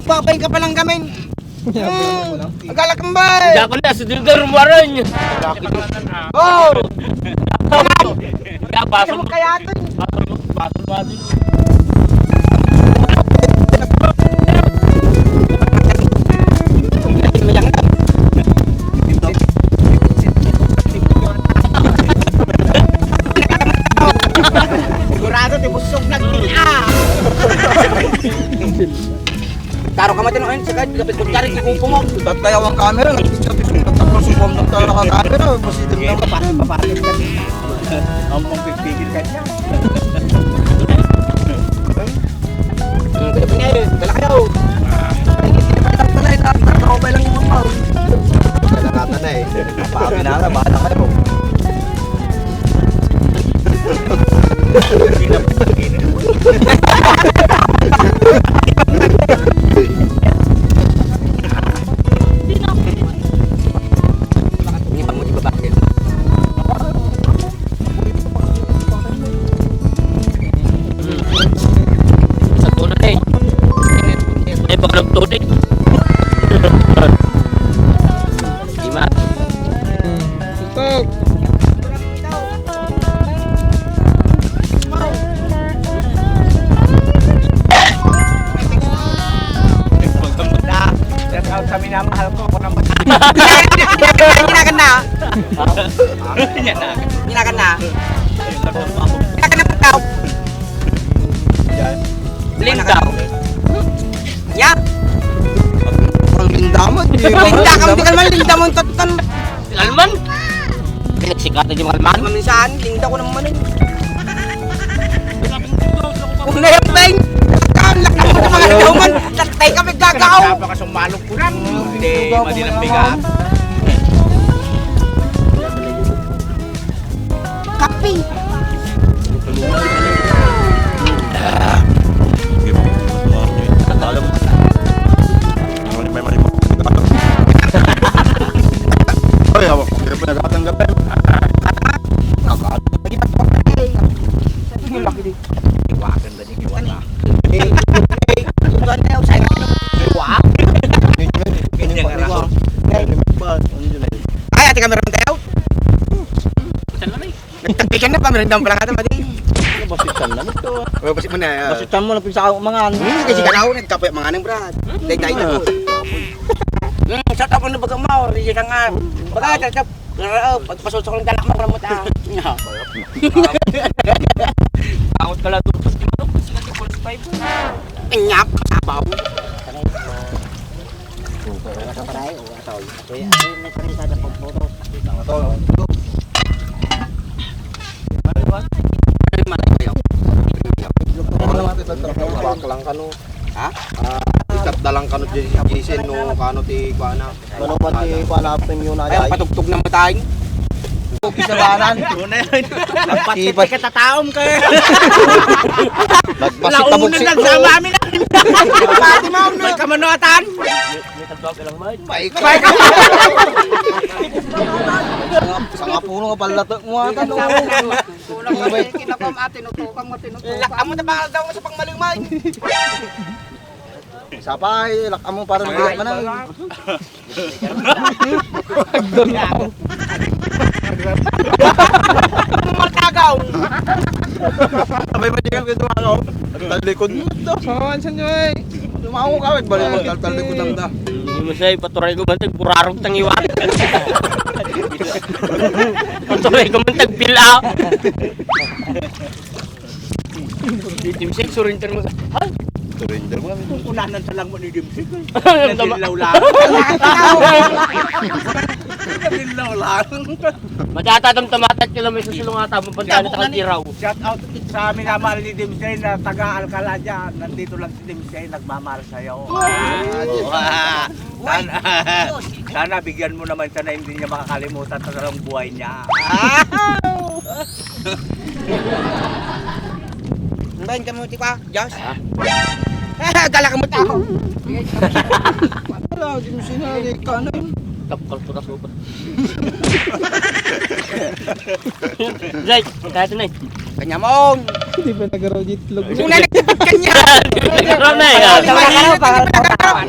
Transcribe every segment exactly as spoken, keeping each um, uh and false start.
Babay ka pa lang gamin. Hmm. Agala kambal. Diak na, si Dilgar, muwaran. Oh. Ya, pasok. Ano kaya to? Pasok, pasok, pasok. Sigurado, ti busog na, ah. Taro ka matin, ayun, sa kahit kapit kunyari, ikupo mo. Ba't kaya ang camera? Nagpipigil ka, tapos yung bomb ng tara ka camera, positive na. Paano, paano? Ang mong pipigil ka dyan. Hmm, kaya pa niya eh, dala kayo. Ay, hindi pa kita pala, eh, tapos ako pa lang yung bomb. Dala ka na eh. Paano na, bahala kayo. Sa tuna, eh. Ay, baka nagtuna, eh. Di ba? Tutok. Shout out sa minamahal ko, kung naman. Ginagan na. Ginagan na. Ginagan na pagkaw. Linda. Ya. Ang linda mo, di ba? Linda ka, di ka naman linda mo, tatan. Alman? Pinagsikatan yung Alman? Maminsan, linda ko naman eh. Kung na yung bang, ang laki mo sa mga gawin, tatay kami gagaw. Napakasumalok ko lang. Hindi, madilang bigat. Kapi. Alam mo. Ay, awa ko, kaya pala katanggap eh. Ang laki din. Iwasan na din, iwasan. Eh, eh, iwasan na yun, sayang. Iwa. Ganyan nga rason. Ay, ate, kamera tayo. Saan na, eh? Nagtapikan na, pamirindahan pa lang ata, madi. Ano, basitan na nito? Oh, basi mo na, ah. Basitan mo na, pinsa ako mangan. Hmm, kasi ka na ako, nagkape, mga nang brad. Day, day, day. Hmm, sa tapon na baga mo, hindi ka nga. Baga, tatap, pagpasok ko ng talak mo, kalamot, ah. Angot ka lang, turpos ni Manok, kasi nagka-forty-five. Inyap, sabaw. Patay, o, ataw. Kuya, ay, may parisada pang photo. Baklang kano. Ha? Ah, isat na lang kano di Jason no kano ti kuana. Ano man ti kuana, premium na. Ay, ay. Patugtog na matay. Kisabanan. Una yun. Nagpasok ka tataom ka. Nagpasok tabok si. Launa nagsama amin. Pati mo, no? May kamanuatan. May ka. May ka. Sanga puno nga palatak mo ata, no? Kulang pa yung kinakam, ate, nutukang mo, tinutukang. Lakam mo, tabang daw mo sa pangmalumay. Sapay, lakam mo para sa bigat man, ay. Matagaw. Sabay pa, di ka tumagaw. Talikod mo to. Sawan sa nyo, eh. Lumango ka, magbalik mo, tal-, talikod lang ta. Hindi mo siya, ipaturay ko ba, tagpurarog tang iwan. Paturay ko man, tagpila. Di Jimsik, surrender mo sa, ha? Surrender mo kami. Kung kunanan sa lang mo ni Jimsik, eh. Ano tama? Nadilaw lang. Nadilaw lang. Madata tong tumatat kilo may susulungata mo, pagdali takang iraw. Shout out sa amin na mahal ni Dimsay na taga Alcala dyan. Nandito lang si Dimsay, nagmamahal sa'yo. Wow. Wow. Sana, sana bigyan mo naman siya na hindi niya makakalimutan sa buhay niya. Ang bayan ka mo, di ba, Josh? Ha? Gala ka mo tao. Wala, di mo sinali ka na. Tapkal ko na sopa. Zay, kaya ito na eh. Kanya mo. Di ba nagaraw itlog? Una na itlog kanya. Nagaraw na eh, ah. Tama na, tama na, tama na.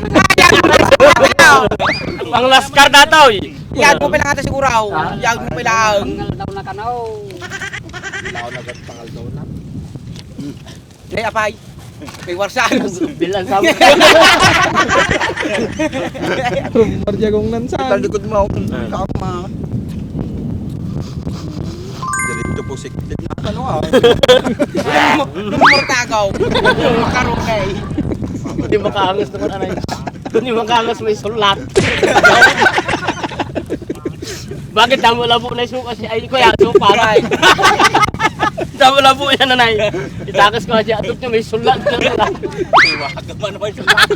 Scar datoy. Iyaag mo pay lang ata siguro, aw. Ha? Iyaag mo pay lang. Pangal daw na kanaw. Ilaw na gat pangal daw na. Nay, apay. May warsa. Bilang sa From Marjagong nan sa. Talikod mo. Tama. Diretso po, siklit na. Ano, ah? Lumor tagaw. Makarunay. Hindi makaangas naman, anay. Hindi makaangas, may sulat. Bakit damo labo na yung suka si ay, kuya, suka. Damo labo yan, anay. Itakas ko siya, atot niya, may sulat. Iwaga man, may sulat.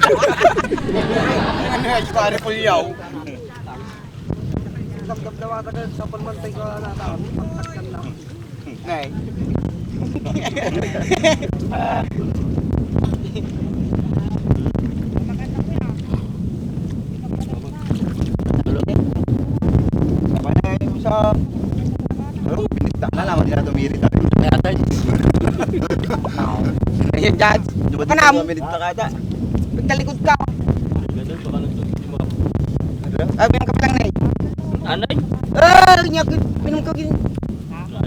Ano yan, pare, pulyaw? Damdam daw ata ka sa palmantay ko na tao. Pagtakdan na. Nay. Sabay na yung sa, ano, pinita na lang, hindi na tumirit. Kaya tayo. Ayun, Judge. Di ba, Panam. Minit na kata? Pagtalikod ka. Ganun, baka nagtutulog mo. Ano? Ah, minum ka pa lang, Nay. Anay? Ah, niya, minum ka gin-,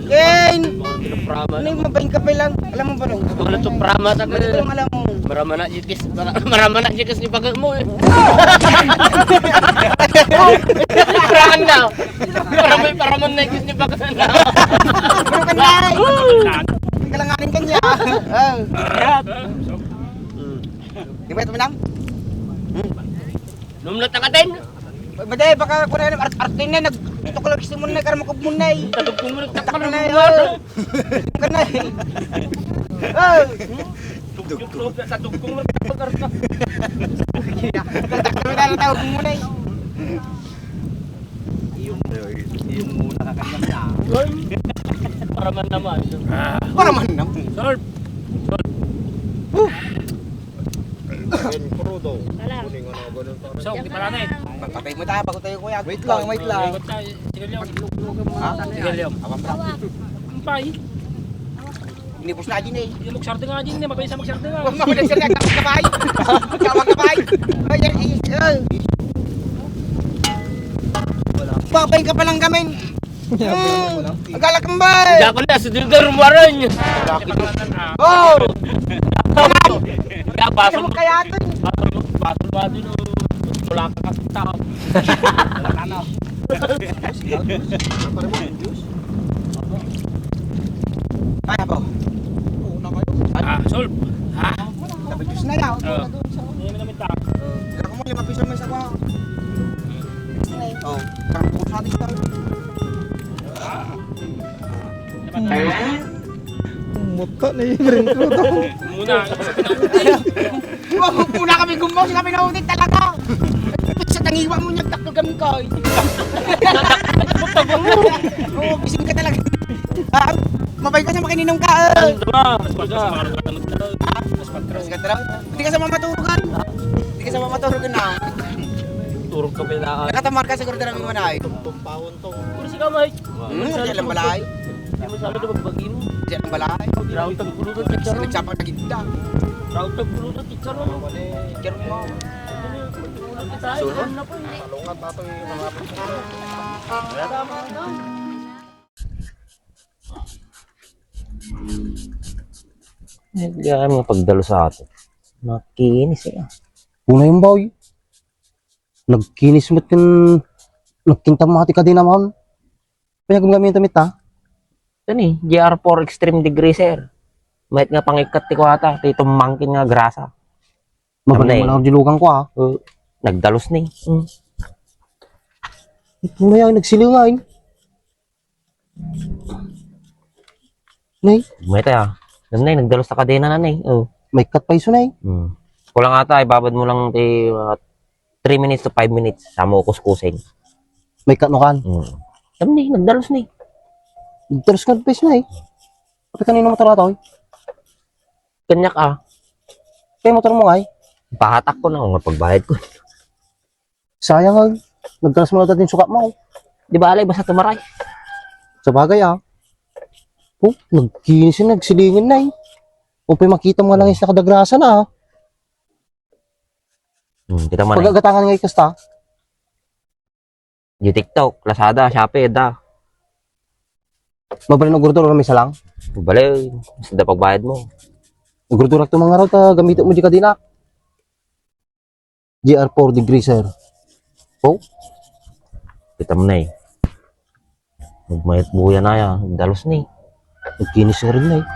Ken! Mga pinaprama Ano yung naman. Mabain ka pa lang? Alam mo ba nung? Mga natuprama sa Ano yung alam mo? Marama na jikis, mara-, marama na jikis ni Bagay mo eh. Paraman na. Paraman, paraman na jikis ni Bagay na. Ano ka na? Kalanganin ka niya. Oh. Di ba ito, Minam? Hmm. Numlat na ka din. Madi, baka kuna na, art-, arte na, nag-, ito ko lang simon na, karamukog mo na eh. Tatog ko mo, Tatak na eh, oh. Ka na eh. Oh. Tugtog ko, sa tugtog mo, tatog ka. Tatak na, tawag mo na eh. Iyong, iyong muna ka kanya na. Para man naman. Para man naman. Solve. Solve. Krudo. Wala. Kuning ano, ganun pa. So, di pala na eh. Papatay mo tayo, bago tayo, kuya. Wait lang, wait lang. Ikot tayo, sigalyom. Ha? Sigalyom. Awan pa. Ampay. Inipos na din eh. Yung magsarte nga din eh, mabilis ang magsarte nga. Huwag makulit sa nagkakabay. Tawag kabay. Ay, ay, ay, ay. Babay ka pa lang kami. Hmm, agala kambal. Diyan ko na, sa dito, rumaran. Oh! Kaya, basol mo. Kaya ito eh. Basol mo, basol mo, basol mo. Wala ka kasi tao. Wala ka na. Kaya po. Ah, solve. Ha? Tapos juice na yan. Oo. Hindi mo naman tao. Kaya ko mo, lima piso may sabaw. Oh, parang bukas natin ito. Muta na yung rin ko to. Muna. Wag mo na kami gumawa, kami naulit talaga. Sa tangiwa mo niya, takto kami ko. Oo, bising ka talaga. Ah, mabay ka sa makininom ka. Eh. Ano ba? Mas pagka. Ha? Mas pagka. Hindi ka sa mamaturugan. Hindi ka sa mamaturugan na. Turog ka pala. Nakatamar ka siguro talaga yung manay. Tumpawon to. Puro si kamay. Hmm, diyan lang balay. Hindi mo sabi na magbagin. Diyan lang balay. Raon tagpulutan, Kasi teacher. Nagsapak na gitna. Raon tagpulutan, teacher, ano? Teacher mo. Solo? Salungat nato yung mga Ay, di ay mga pagdalo sa ato. Makinis eh. Una yung boy. Nagkinis mo kin, nagkinta mo ati ka din naman. Pinagumgamit mo ita? Ito ni, G R four Extreme Degreaser. Mayat nga pangikat ti kuwata, ti tumangkin nga grasa. Mabalik Ano mo eh? Lang ang dilugan ko ah. Uh, nagdalos ni. Mm. Ito na yan, nagsilingan. Nay? May tayo. Ano na eh, nagdalos sa kadena na na eh. Oh. May cut pa iso na eh. Hmm. Kulang ata, ibabad mo lang ti mga three minutes to five minutes. Sa mo kuskusin. May cut no kan? Hmm. Ano ni, nagdalos ni. Nagdalos ka pa iso na eh. Pati kanino motor ato eh? Kanyak ah. Kaya motor mo nga eh. Pahatak ko na kung pagbayad ko. Sayang ay. Nagkalas mo na dati yung sukat mo. Di ba alay, basta tumaray. Sa bagay ah. Oh, nagkinis yun, nagsilingan na eh. Kung pa'y makita mo lang yung nakadagrasa na ah. Hmm, kita mo na eh. Pag-agatangan nga ikasta. Di TikTok, Lazada, Shopee, da. Mabalin agurdur, may salang? Bale, saan da pagbayad mo? Agurdurak to mangarod, ta gamitem mo di kadina. G R four degree, sir. Oh? Kita mo na eh. Nagmayat buya na ya, dalos ni. Nagkinis ka rin na eh.